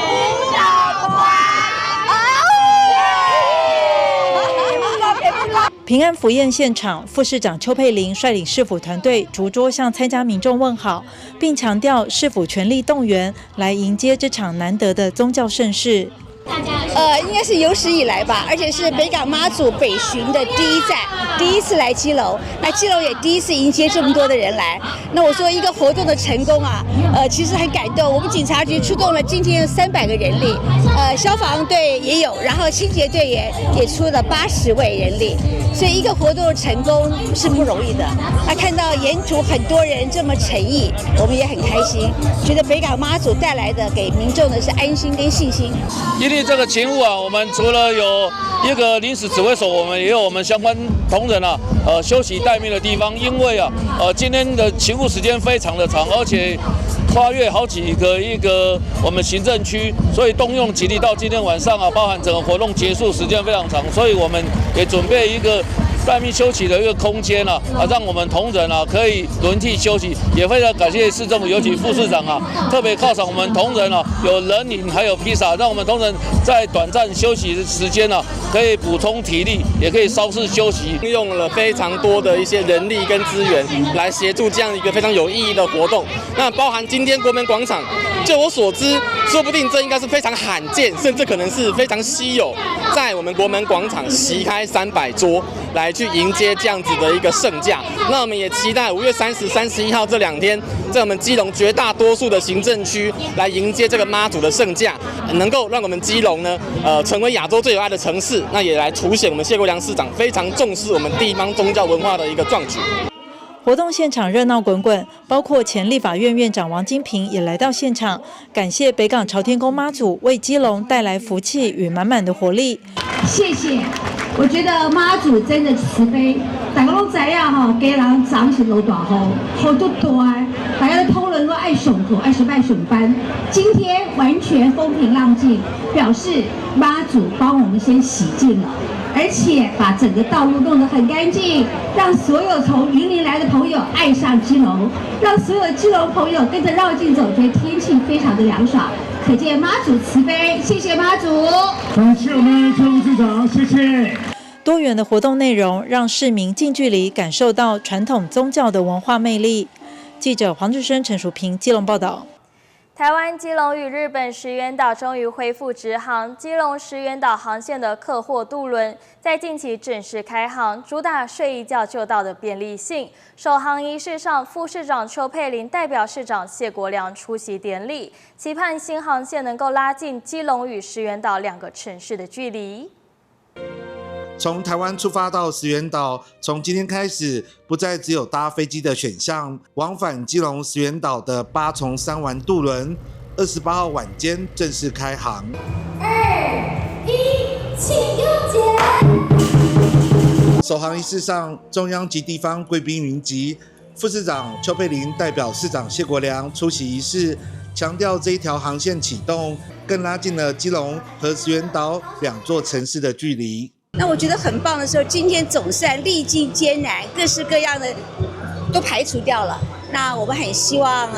舞蹈团。平安符宴现场，副市长邱佩玲率领市府团队逐桌向参加民众问好，并强调市府全力动员来迎接这场难得的宗教盛事。应该是有史以来吧，而且是北港妈祖北巡的第一站，第一次来基隆，那基隆也第一次迎接这么多的人来。那我说一个活动的成功啊，其实很感动。我们警察局出动了今天300个人力，消防队也有，然后清洁队员也出了80位人力，所以一個活動成功是不容易的。那看到沿途很多人這麼誠意，我們也很開心，覺得北港媽祖帶來的給民眾的是安心跟信心。因為這個勤務啊，我們除了有一個臨時指揮所，我們也有我們相關同仁啊，休息待命的地方。因為啊，今天的勤務時間非常的長，而且跨越好幾個一個我們行政區，所以動用警力到今天晚上啊，包含整個活動結束時間非常長，所以我們也準備一個待命休息的一個空間啊，讓我們同仁啊可以輪替休息。也非常感謝市政府，尤其副市長啊，特別犒賞我們同仁啊，有冷飲還有披薩，讓我們同仁在短暫休息的時間啊，可以補充體力，也可以稍事休息。用了非常多的一些人力跟資源來協助這樣一個非常有意義的活動。那包含今天國門廣場，就我所知，說不定這應該是非常罕見，甚至可能是非常稀有，在我們國門廣場席開300桌來去迎接這樣子的一個聖駕。那我們也期待5月30、31號這兩天，在我們基隆絕大多數的行政區來迎接這個媽祖的聖駕，能夠讓我們基隆呢，成為亞洲最有愛的城市。那也來凸顯我們謝國樑市長非常重視我們地方宗教文化的一個壯舉。活動現場熱鬧滾滾，包括前立法院院長王金平也來到現場，感謝北港朝天宮媽祖為基隆帶來福氣與滿滿的活力。謝謝，我覺得媽祖真的慈悲，大家攏知影吼，基隆昨是落大雨，雨足大，大家都討論說愛上課，愛是愛上班。今天完全風平浪靜，表示媽祖幫我們先洗淨了。而且把整個道路弄得很乾淨，讓所有從雲林來的朋友愛上基隆，讓所有基隆朋友跟着繞境走，覺得天氣非常的涼爽，可見媽祖慈悲。謝謝媽祖。感謝我們邱市長，謝謝。多元的活動內容讓市民近距離感受到傳統宗教的文化魅力。記者黃志生、陳淑平基隆報道。台灣基隆與日本石垣島終於恢復直航，基隆石垣島航線的客貨渡輪在近期正式開航，主打睡一覺就到的便利性。首航儀式上，副市長邱佩玲代表市長謝國樑出席典禮，期盼新航線能夠拉近基隆與石垣島兩個城市的距離。從台灣出發到石垣島，從今天開始不再只有搭飛機的選項，往返基隆石垣島的八重山丸渡輪，28號晚間正式開航。 2、1，請右檢。首航儀式上，中央及地方貴賓雲集，副市長邱佩玲代表市長謝國樑出席儀式，強調這一條航線啟動，更拉近了基隆和石垣島兩座城市的距離。那我覺得很棒的時候，今天總算歷經艱難，各式各樣的都排除掉了。那我們很希望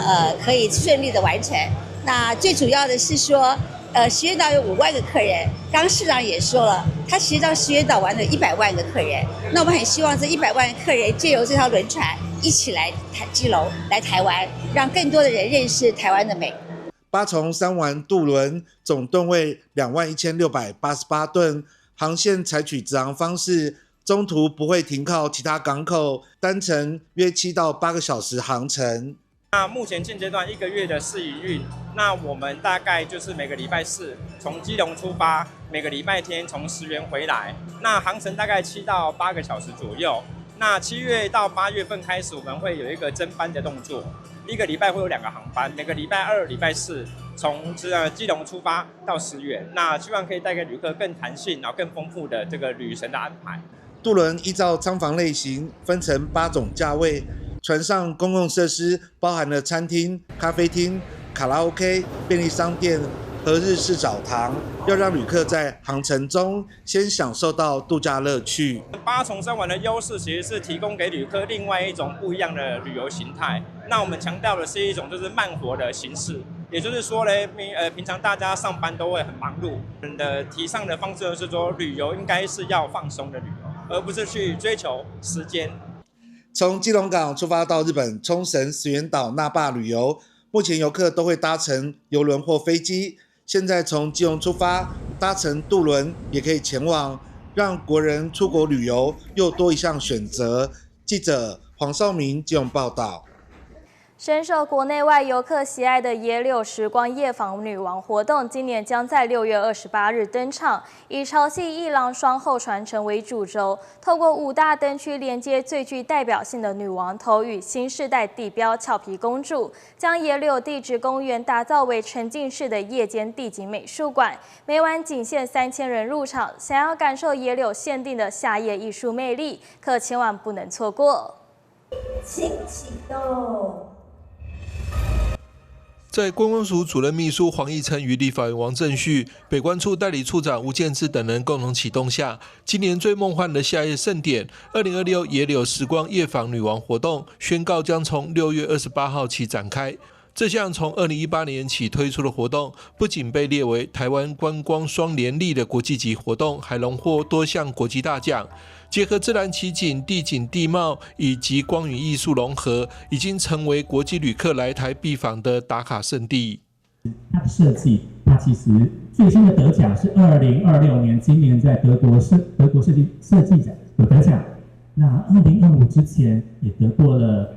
可以順利的完成。那最主要的是說，石垣島有5萬個客人，剛市長也說了，他其實到石垣島玩了100萬個客人。那我們很希望這100萬客人借由這條輪船一起來台基隆，來台灣，讓更多的人認識台灣的美。八重山丸渡輪總噸位21,688噸。航線採取直航方式，中途不會停靠其他港口，單程約7到8個小時航程。那目前現階段1個月的試營運，那我們大概就是每個禮拜四從基隆出發，每個禮拜天從石垣回來，那航程大概7到8個小時左右。那7月到8月份開始，我們會有一個增班的動作，一個禮拜會有2個航班，每個禮拜二、禮拜四從基隆出發到石垣，那希望可以帶給旅客更彈性，然後更豐富的這個旅程的安排。渡輪依照艙房類型分成8種價位，船上公共設施包含了餐廳、咖啡廳、卡拉 OK、便利商店和日式澡堂，要讓旅客在航程中先享受到度假樂趣。八重山丸的優勢其實是提供給旅客另外一種不一樣的旅遊形態。那我們強調的是一種就是慢活的形式，也就是說呢，平常大家上班都會很忙碌，我們的提倡的方式就是說，旅遊應該是要放鬆的旅遊，而不是去追求時間。從基隆港出發到日本沖繩石垣島那霸旅遊，目前遊客都會搭乘郵輪或飛機。現在從基隆出發，搭乘渡輪也可以前往，讓國人出國旅遊又多一項選擇。記者黃少明基隆報道。深受国内外游客喜爱的野柳时光夜访女王活动，今年将在6月28日登场，以潮汐艺廊双后传承为主轴，透过五大灯区连接最具代表性的女王头与新世代地标俏皮公主，将野柳地质公园打造为沉浸式的夜间地景美术馆。每晚仅限3000人入场，想要感受野柳限定的夏夜艺术魅力，可千万不能错过。请启动。在观光署主任秘书黄义琛与立法委员王正旭、北观处代理处长吴建志等人共同启动下，今年最梦幻的夏夜盛典——2026野柳时光夜访女王活动，宣告将从6月28号起展开。这项从2018年起推出的活动，不仅被列为台湾观光双连丽的国际级活动，还荣获多项国际大奖。结合自然奇景、地景地貌以及光影艺术融合，已经成为国际旅客来台必访的打卡胜地。它的设计，它其实最新的得奖是2026年，今年在德国设计展有得奖。那2025之前也得过了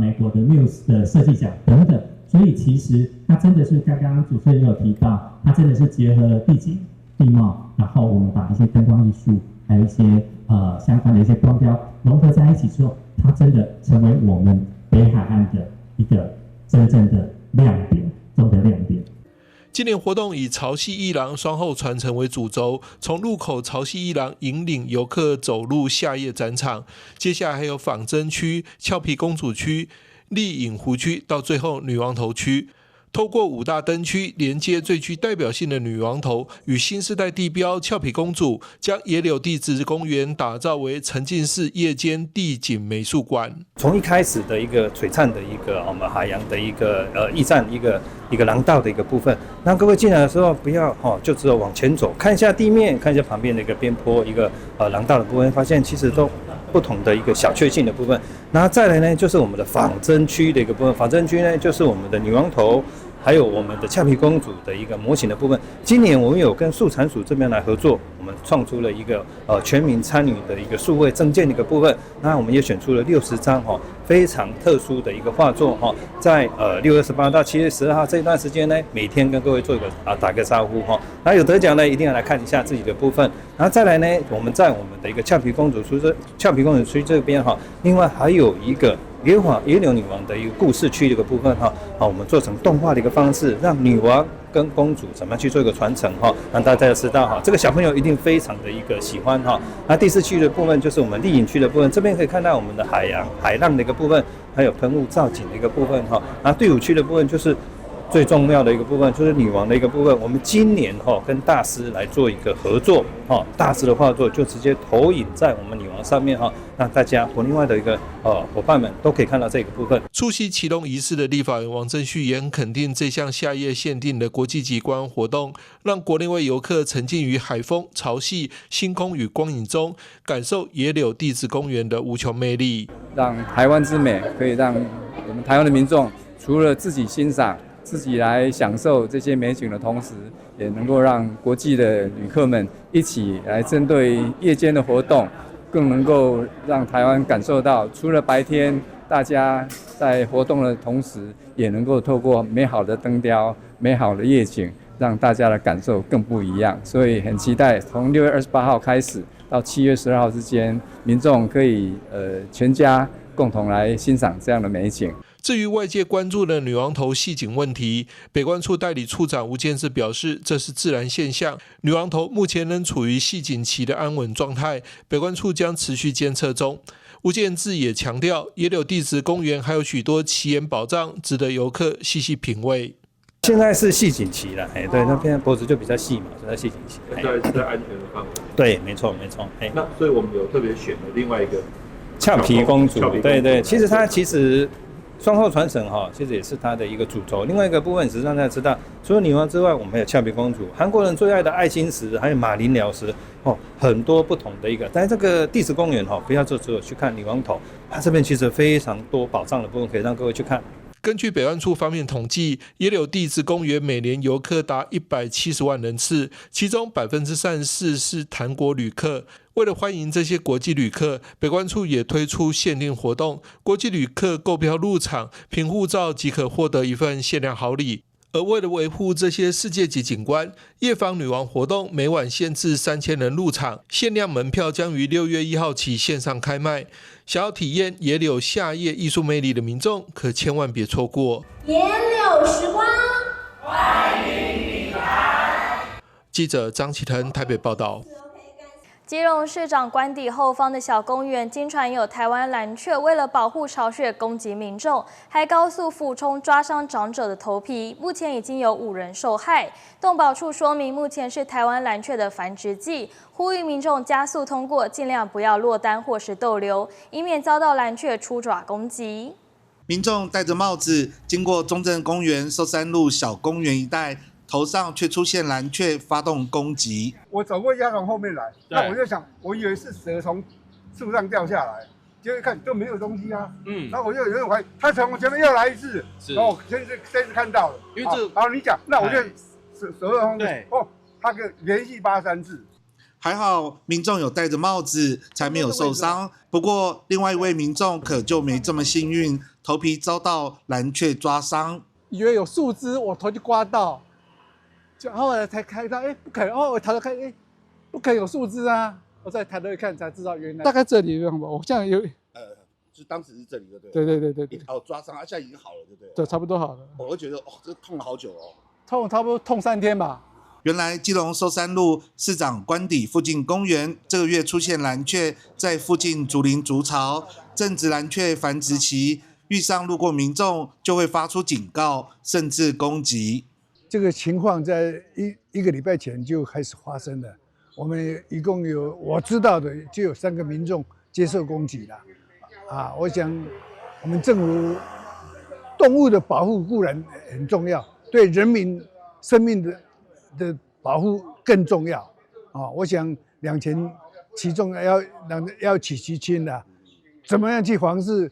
美国的 Muse 的设计奖等等。所以其实它真的是刚刚主持人有提到，它真的是结合地景地貌，然后我们把一些灯光艺术，还有一些相关的一些光雕融合在一起之后，它真的成为我们北海岸的一个真正的亮点中的亮点。今年活动以潮汐艺廊双后传承为主轴，从入口潮汐艺廊引领游客走入夏夜展场，接下来还有仿真区、俏皮公主区、丽影湖区，到最后女王头区。透过五大灯区连接最具代表性的女王头与新世代地标俏皮公主，将野柳地质公园打造为沉浸式夜间地景美术馆。从一开始的一个璀璨的一个我们海洋的一个驿站一个廊道的一个部分，那各位进来的时候不要哈，就只有往前走，看一下地面，看一下旁边的一个边坡，一个廊道的部分，发现其实都不同的一个小确幸的部分。那再来呢，就是我们的仿真区的一个部分，仿真区呢就是我们的女王头，还有我们的俏皮公主的一个模型的部分。今年我们有跟数产署这边来合作，我们创出了一个全民参与的一个数位征件的一个部分。那我们也选出了60张哈非常特殊的一个画作哈，在6月28到7月12号这一段时间呢，每天跟各位做一个打个招呼哈。那有得奖呢，一定要来看一下自己的部分。然后再来呢，我们在我们的一个俏皮公主区这边哈，另外还有一个野柳女王的一个故事区的一个部分哈，好，我们做成动画的一个方式，让女王跟公主怎么样去做一个传承哈，让大家知道哈，这个小朋友一定非常的一个喜欢哈。那第四区的部分就是我们丽影区的部分，这边可以看到我们的海洋海浪的一个部分，还有喷雾造景的一个部分哈。那第五区的部分就是最重要的一个部分，就是女王的一个部分。我们今年哈跟大师来做一个合作哈，大师的画作就直接投影在我们女王上面哈，让大家国内外的一个伙伴们都可以看到这个部分。出席启动仪式的立法委员王正旭也很肯定这项夏夜限定的国际级观光活动，让国内外游客沉浸于海风、潮汐、星空与光影中，感受野柳地质公园的无穷魅力。让台湾之美可以让我们台湾的民众除了自己欣赏、自己来享受这些美景的同时，也能够让国际的旅客们一起来针对夜间的活动，更能够让台湾感受到，除了白天大家在活动的同时，也能够透过美好的灯雕、美好的夜景，让大家的感受更不一样。所以很期待从6月28号开始到7月12号之间，民众可以全家共同来欣赏这样的美景。至于外界关注的女王头系颈问题，北观处代理处长吴建志表示，这是自然现象，女王头目前仍处于系颈期的安稳状态，北观处将持续监测中。吴建志也强调，野柳地质公园还有许多奇岩宝藏，值得游客细细品味。现在是系颈期了，哎，对，那边脖子就比较细嘛，所以系颈期。在是在安全的范围。对，没错，没错。哎，那所以我们有特别选了另外一个俏皮公主，对对，其实它其实双后传承哈，其实也是它的一个主轴。另外一个部分是让大家知道，除了女王之外，我们还有俏皮公主，韩国人最爱的爱心石，还有马林鸟石哦，很多不同的一个。但是这个地质公园哈，不要就只有去看女王头，它这边其实非常多宝藏的部分可以让各位去看。根据北湾处方面统计，野柳地质公园每年游客达170万人次，其中34%是韩国旅客。为了欢迎这些国际旅客，北关处也推出限定活动，国际旅客购票入场，凭护照即可获得一份限量好礼。而为了维护这些世界级景观，夜访女王活动每晚限制3000人入场，限量门票将于6月1号起线上开卖。想要体验野柳夏夜艺术魅力的民众，可千万别错过。野柳时光，欢迎你来。记者张启腾台北报道。基隆市长官邸后方的小公园，惊传有台湾蓝雀为了保护巢穴攻击民众，还高速俯冲抓伤长者的头皮。目前已经有5人受害。动保处说明，目前是台湾蓝雀的繁殖季，呼吁民众加速通过，尽量不要落单或是逗留，以免遭到蓝雀出爪攻击。民众戴着帽子经过中正公园寿山路小公园一带，头上却出现蓝雀发动攻击。我走过去，它从后面来，那我就想，我以为是蛇从树上掉下来，结果一看都没有东西啊。然后我就有点怀疑，它从我前面又来一次，然后这次看到了，因为这，然后你讲，那我就蛇从哦，它个连续扒3次。还好民众有戴着帽子，才没有受伤。不过另外一位民众可就没这么幸运，头皮遭到蓝雀抓伤，以为有树枝，我头就刮到。就后来才看到，哎，不可能！哦，我抬头看，哎，不可能有树枝啊！我再抬头一看，才知道原来大概这里，吧？我现在有，就当时是这里，对不对？对对对对对。哦，抓伤，现在已经好了，对不对？对，差不多好了。我会觉得，哦，这痛了好久哦。痛，差不多痛3天吧。原来基隆寿山路市长官邸附近公园这个月出现蓝雀在附近竹林筑巢，正值蓝雀繁殖期，遇上路过民众就会发出警告，甚至攻击。这个情况在一个礼拜前就开始发生了。我们一共有我知道的就有3个民众接受攻击了。啊，我想我们政府动物的保护固然很重要，对人民生命的保护更重要。啊，我想两全其中要取其轻的，怎么样去防治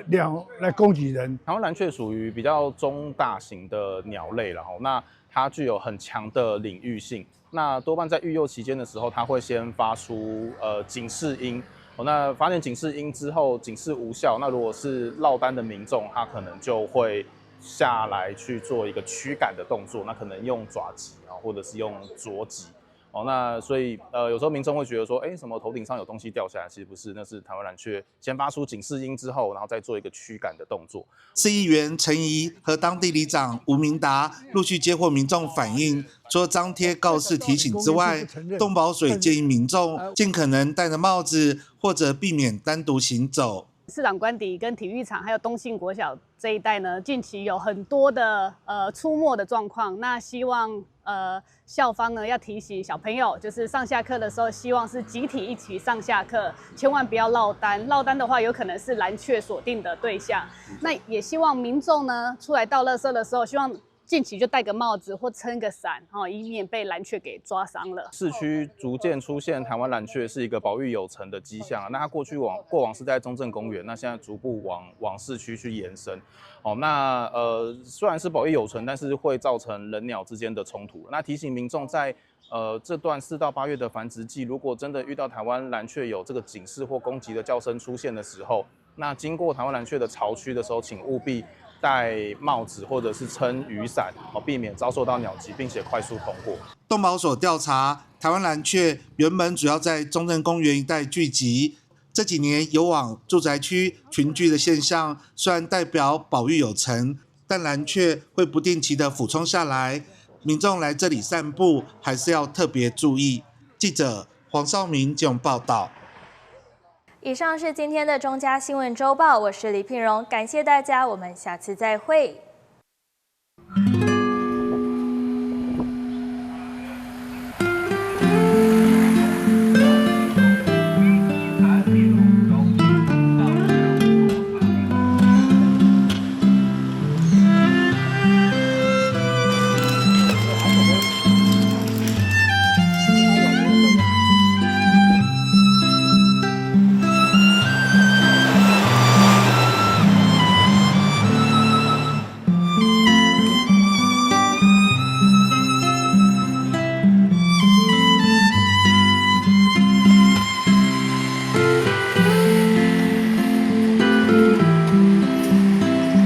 鸟来攻击人？台湾蓝雀属于比较中大型的鸟类，然后那它具有很强的领域性。那多半在育幼期间的时候，它会先发出警示音。那发现警示音之后，警示无效，那如果是落单的民众，他可能就会下来去做一个驱赶的动作，那可能用爪击啊，或者是用啄击。哦，那所以有时候民众会觉得说，哎，什么头顶上有东西掉下来，其实不是，那是台湾蓝雀先发出警示音之后，然后再做一个驱赶的动作。市议员陈怡和当地里长吴明达陆续接获民众反映，除了张贴告示提醒之外，动保水建议民众尽可能戴着帽子或者避免单独行走。市长官邸跟体育场还有东信国小这一带呢，近期有很多的出没的状况，那希望校方呢要提醒小朋友，就是上下课的时候，希望是集体一起上下课，千万不要落单。落单的话，有可能是蓝雀锁定的对象。那也希望民众呢出来倒垃圾的时候，希望近期就戴个帽子或撑个伞，以免被蓝雀给抓伤了。市区逐渐出现台湾蓝雀是一个保育有成的迹象。那它过去过往是在中正公园，那现在逐步往市区去延伸。哦，那虽然是保育有成，但是会造成人鸟之间的冲突。那提醒民众在这段4到8月的繁殖季，如果真的遇到台湾蓝雀有这个警示或攻击的叫声出现的时候，那经过台湾蓝雀的巢区的时候，请务必戴帽子或者是撑雨伞，避免遭受到鸟击，并且快速通过。动保所调查，台湾蓝雀原本主要在中正公园一带聚集，这几年有往住宅区群聚的现象，虽然代表保育有成，但蓝雀会不定期的俯冲下来，民众来这里散步还是要特别注意。记者黄少明这种报道。以上是今天的中嘉新闻周报，我是李聘荣，感谢大家，我们下次再会。